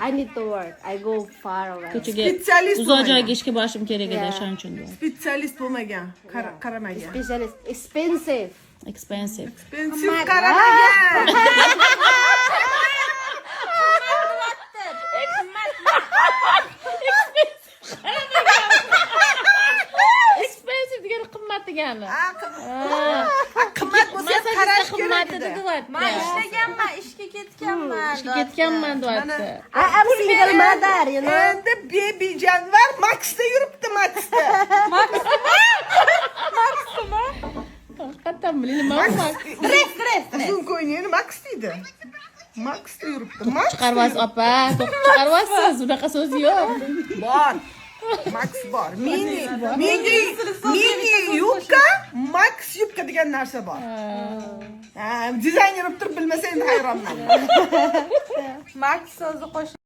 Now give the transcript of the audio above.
I need to work. I go far away. Ko'chaga, Специалист uzoq bo'lmagan. joyga ishga borishim kerak edi, Yeah. o'shaning uchun deyapti. Специалист bo'lmagan, qaramagan. Specialist. Expensive. Expensive. Expensive qaramagan. Expensive degani qimmat degani. Ha, qimmat bo'lsa ham Massajista qarash kerak qimmat edi. dedi deyapti. Man ishlaganman, ishga ketganman. Ishga ketganman deyapti. I am single mother. Endi Baby Janvar Maxda yuribdi, Maxda. Haqiqatdan bilmayman. Max. Dress, dress. Uzun ko'ylakni Max deydi. Maxda yuribdi. Max Chiqarvasiz, opa, to'qib chiqarvasiz, unaqa so'z yo'q. bor. Max bor. Mini, mini, mini yubka, Max yubka degan narsa bor. Ha, dizayner bo'lib turib bilmasa endi hayronman. Max so'zi qo'shib.